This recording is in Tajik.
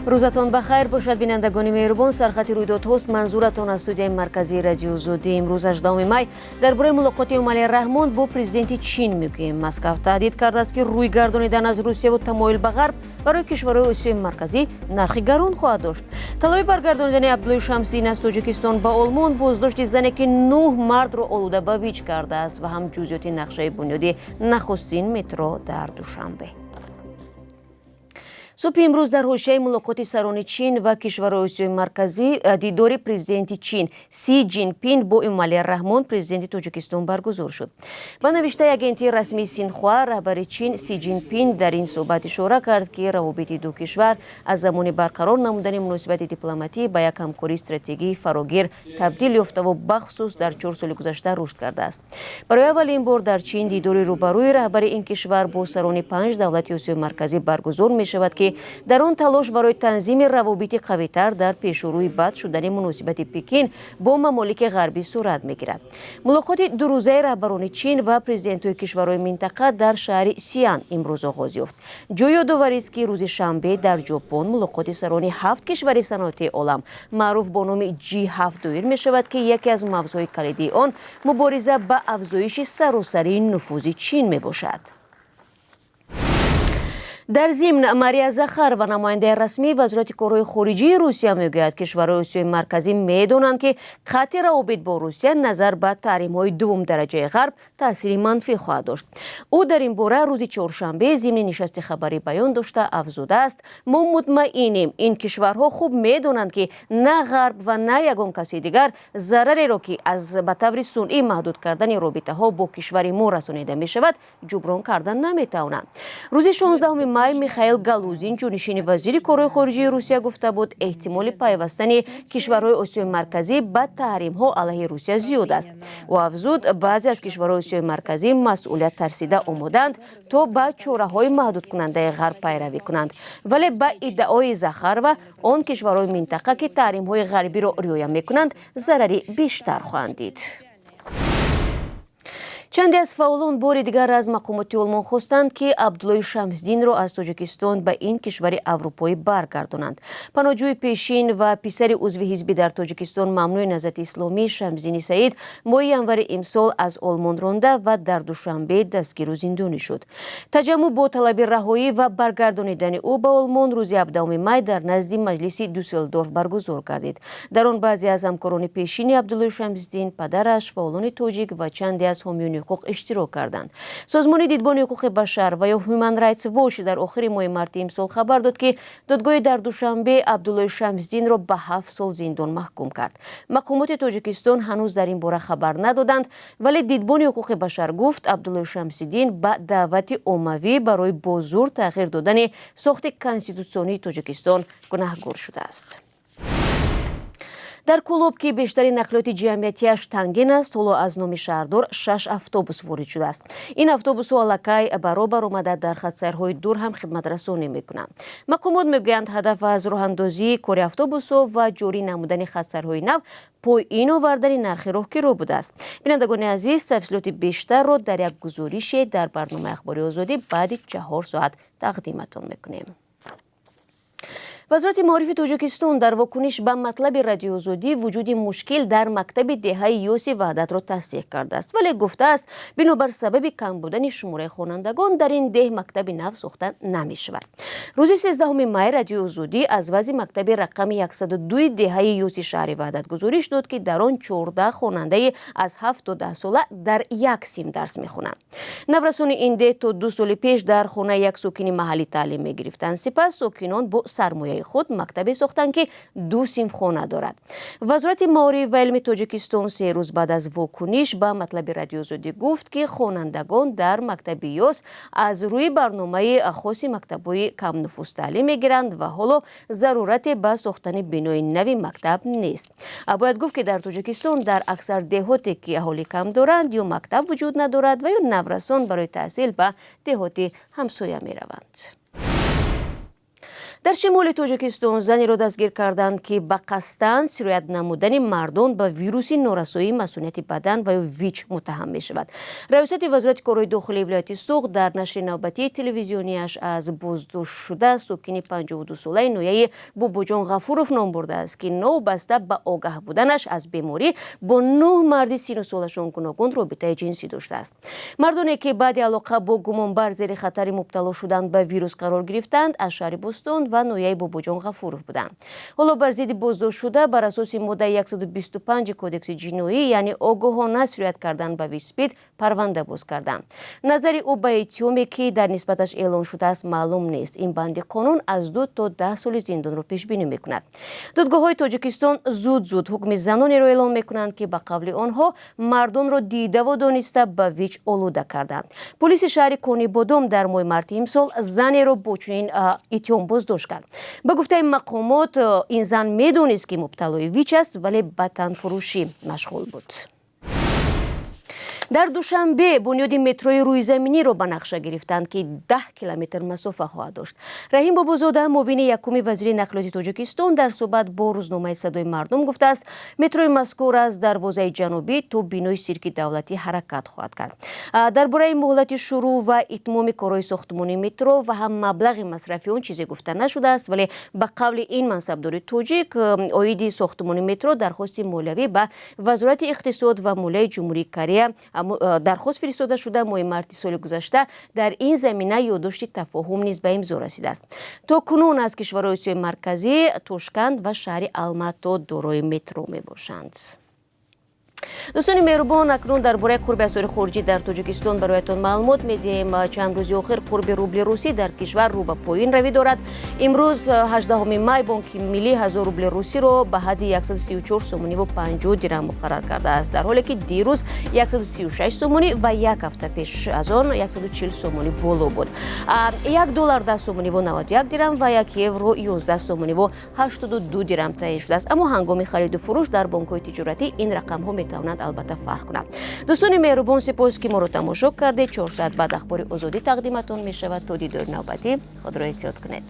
Рӯзатон ба хайр бошад, бинандагони меҳрубон. Сархати рӯйдодҳост манзуратон аз студияи марказии Радиои Озодӣ. Имрӯз, 18 май, дар бораи мулоқоти Эмомалӣ Раҳмон бо президенти Чин мегӯем. Москав таҳдид кардааст, ки рӯй гардонидан аз Русияву тамоил ба Ғарб барои кишварҳои Осиёи Марказӣ нархи гарон хоҳад дошт. Талаби баргардонидани Абдуллои Шамсиддин аз Тоҷикистон ба Олмон, боздошти зане, ки нӯҳ мардро олуда ба ВИЧ кардааст, ва ҳам ҷузъиёти нақшаи бунёди нахустин метро дар Душанбе. Субҳи имрӯз дар ҳошияи мулоқоти сарони Чин ва кишварҳои Осиёи Марказӣ дидори президенти Чин Си Ҷинпин бо Эмомалӣ Раҳмон, президенти Тоҷикистон, баргузор шуд. Ба навиштаи агентии расмии Синхуа, раҳбари Чин Си Ҷинпин дар ин суҳбат ишора кард, ки равобити ду кишвар аз замони барқарор намудани муносибати дипломатӣ ба як ҳамкории стратегии фарогир табдил ёфтаву бахусус дар 4 соли гузашта рушд кардааст. Барои аввалин бор дар Чин дидори рӯбарӯи раҳбари ин кишвар бо сарони панҷ давлати Осиёи Марказӣ баргузор мешавад, ки дар он талош барои танзими равобити қавитар дар пешурӯи бад шудани муносибати Пекин бо мамолики ғарбӣ сурат мегирад. Мулоқоти дурӯзаи раҳбарони Чин ва президентҳои кишварҳои минтақа дар шаҳри Сиан имрӯз оғоз ёфт. Ҷои ёдоварист, ки рӯзи шанбе дар Ҷопон мулоқоти сарони ҳафт кишвари саноатии олам, маъруф бо номи G7, доир мешавад, ки яке аз мавзӯъҳои калидии он мубориза ба афзоиши саросарии нуфузи Чин мебошад. Дар зимн, Мария Захарова, намояндаи расмии Вазорати корҳои хориҷии Русия, мегӯяд, кишварҳои Осиёи Марказӣ медонанд, ки қатъи равобит бо Русия назар ба таҳримҳои дуввумдараҷаи Ғарб таъсири манфӣ хоҳад дошт. Ӯ дар ин бора рӯзи чоршанбе зимни нишасти хабарӣ баён дошта, афзудааст: «Мо мутмаинем, ин кишварҳо хуб медонанд, ки на Ғарб ва на ягон каси дигар зарареро, ки аз ба таври сунъӣ маҳдуд кардани робитаҳо бо кишвари мо расонида мешавад, ҷуброн карда наметавонанд». Рӯзи 16 май Михаил Галузин, ҷонишини вазири корҳои хориҷии Русия, гуфта буд, эҳтимоли пайвастани кишварҳои Осиёи Марказӣ ба таҳримҳо алайҳи Русия зиёд аст. Ӯ афзуд, баъзе аз кишварҳои Осиёи Марказӣ масъулият тарсида омодаанд, то ба чораҳои маҳдудкунандаи Ғарб пайравӣ кунанд. Вале ба иддаои Захарова, он кишварҳои минтақа, ки таҳримҳои ғарбиро риоя мекунанд, зарари бештар хоҳанд дид. Чанде аз фаъолон бори дигар аз мақомоти Олмон хостанд, ки Абдуллои Шамсдинро аз Тоҷикистон ба ин кишвари аврупоӣ баргардонанд. Паноҳҷӯи пешин ва писари узви ҳизби дар Тоҷикистон мамнӯи Наҳзати Исломӣ Шамсдини Саид моҳи январи имсол аз Олмон ронда ва дар Душанбе дастгиру зиндонӣ шуд. Таҷаммӯъ бо талаби раҳоӣ ва баргардонидани ӯ ба Олмон рӯзи 17 май дар назди маҷлиси Дюсселдорф баргузор гардид. Дар он баъзе аз ҳамкорони пешини Абдуллои Шамсдин, падараш, фаъолони тоҷик ва чанде аз ҳомиёни ҳуқуқ иштирок карданд. Созмони Дидбони ҳуқуқи башар ва ё Human Rights Watch дар охири моҳи марти имсол хабар дод, ки додгоҳи дар Душанбе Абдуллои Шамсдинро ба 7 сол зиндон маҳкум кард. Мақомоти Тоҷикистон ҳанӯз дар ин бора хабар надоданд, вале Дидбони ҳуқуқи башар гуфт, Абдуллои Шамсиддин ба даъвати оммавӣ барои бо зур тағйир додани сохти конститутсионии Тоҷикистон гунаҳгор шудааст. Дар Кӯлоб, ки бештари нақлиёти ҷамъиятиаш тангин аст, ҳоло аз номи шаҳрдор шаш автобус ворид шудааст. Ин автобусҳо аллакай ба роҳ баромада, дар хатсайрҳои дур ҳам хидматрасонӣ мекунанд. Мақомот мегӯянд, ҳадаф аз роҳандозии кори автобусҳо ва ҷорӣ намудани хатсайрҳои нав поин овардани нархи роҳкиро будааст. Бинандагони азиз, тафсилоти бештарро дар як гузорише дар барномаи Ахбори Озодӣ баъди 4 соат тақдиматон мекунем. Вазорати маорифи Тоҷикистон дар вокуниш ба матлаби Радиои Озодӣ вуҷуди мушкил дар мактаби деҳаи Ёси Ваҳдатро тасдиқ кардааст, вале гуфтааст, бинобар сабаби кам будани шумораи хонандагон дар ин деҳ мактаби нав сохта намешавад. Рӯзи 13 май Радиои Озодӣ аз вазъи мактаби рақами 102 деҳаи Ёси шаҳри Ваҳдат гузориш дод, ки дар он 14 хонандаи аз 7 то 10 сола дар як синф дарс мехонанд. Наврасони ин деҳ то 2 соли пеш дар хонаи як сокини маҳаллӣ таълим мегирифтанд. Сипас сокинон бо сармояи худ мактабе сохтанд, ки ду синфхона дорад. Вазорати маориф ва илми Тоҷикистон 3 рӯз баъд аз вокуниш ба матлаби Радиои Озодӣ гуфт, ки хонандагон дар мактаби Ёс аз рӯи барномаи хоси мактабҳои камнуфуз таълим мегиранд ва ҳоло зарурате ба сохтани бинои нави мактаб нест. Бояд гуфт, ки дар Тоҷикистон дар аксар деҳоте, ки аҳолӣ кам доранд, ё мактаб вуҷуд надорад ва ё наврасон барои таҳсил ба деҳоти ҳамсоя мераванд. Дар шимоли Тоҷикистон занеро дастгир карданд, ки ба қасдан сироят намудани мардон ба вируси норасоии масунияти бадан ва ё ВИЧ муттаҳам мешавад. Раёсати Вазорати корҳои дохилии вилояти Суғд дар нашри навбатии телевизионияш аз боздоштшуда, сокини 52-солаи ноҳияи Бобоҷон Ғафуров ном бурдааст, ки новобаста ба огаҳ буданаш аз беморӣ бо нӯҳ марди сину солашон гуногун робитаи ҷинсӣ доштааст. Мардоне, ки баъди алоқа бо гумонбар зери хатари мубтало шудан ба вирус қарор гирифтанд, аз шаҳри Бӯстон ва ноҳияи Бобоҷон Ғафуров буданд. Ҳоло бар зидди боздоштшуда бар асоси моддаи 125 Кодекси ҷиноӣ, яъне огоҳона сироят кардан ба ВИЧ-СПИД, парванда боз карданд. Назари ӯ ба иттиҳоме, ки дар нисбаташ эълон шудааст, маълум нест. Ин банди қонун аз 2 то 10 соли зиндонро пешбинӣ мекунад. Додгоҳҳои Тоҷикистон зуд зуд ҳукми занонеро эълон мекунанд, ки ба қавли онҳо мардонро дидаву дониста ба ВИЧ олуда карданд. Полиси шаҳри Конибодом дар моҳи марти имсол занеро бо чунин иттиҳом боздошт кард. Ба гуфтаи мақомот, ин зан медонист, ки мубталои ВИЧ аст, вале ба танфурӯшӣ машғул буд. Дар Душанбе бунёди метрои рӯйзаминиро ба нақша гирифтанд, ки 10 километр масофа хоҳад дошт. Раҳим Бобозода, муовини якуми вазири нақлиёти Тоҷикистон, дар суҳбат бо рӯзномаи «Садои мардум» гуфтааст, метрои мазкур аз дарвозаи ҷанубӣ то бинои Сирки давлатӣ ҳаракат хоҳад кард. Дар бораи муҳлати шурӯъ ва итмоми корҳои сохтмонии метро ва ҳам маблағи масрафи он чизе гуфта нашудааст, вале ба қавли ин мансабдори тоҷик, оиди сохтмони метро дархости молиявӣ ба Вазорати иқтисод ва молияи Ҷумҳурии Корея дархост фиристода шуда, моҳи марти соли гузашта дар ин замина ёддошти тафоҳум низ ба имзо расидааст. То кунун аз кишварҳои Осиёи Марказӣ Тошканд ва шаҳри Алмато дорои метро мебошанд. Дӯстони меҳрубон, акнун дар бораи қурби асъори хориҷӣ дар Тоҷикистон бароятон маълумот медиҳем. Чанд рӯзи охир қурби рубли русӣ дар кишвар рӯ ба поин равӣ дорад. Имрӯз, 18 май, Бонки Миллӣ 1000 рубли русиро ба ҳадди 134 сомониву 50 дирам муқаррар кардааст, дар ҳоле ки дирӯз 136 сомонӣ ва як ҳафта пеш аз он 140 сомонӣ боло буд. 1 доллар 10 сомониву 91 дирам ва 1 евро 11 сомониву 82 дирам таъин шудааст. Аммо ҳангоми хариду фурӯш дар бонкҳои тиҷоратӣ ин рақамҳо метавонанд албатта фарқ кунанд. Дӯстони меҳрубон, сипос, ки моро тамошо кардед. 4 соат баъд Ахбори Озодӣ тақдиматон мешавад. То дидори навбатӣ худро эҳтиёт кунед.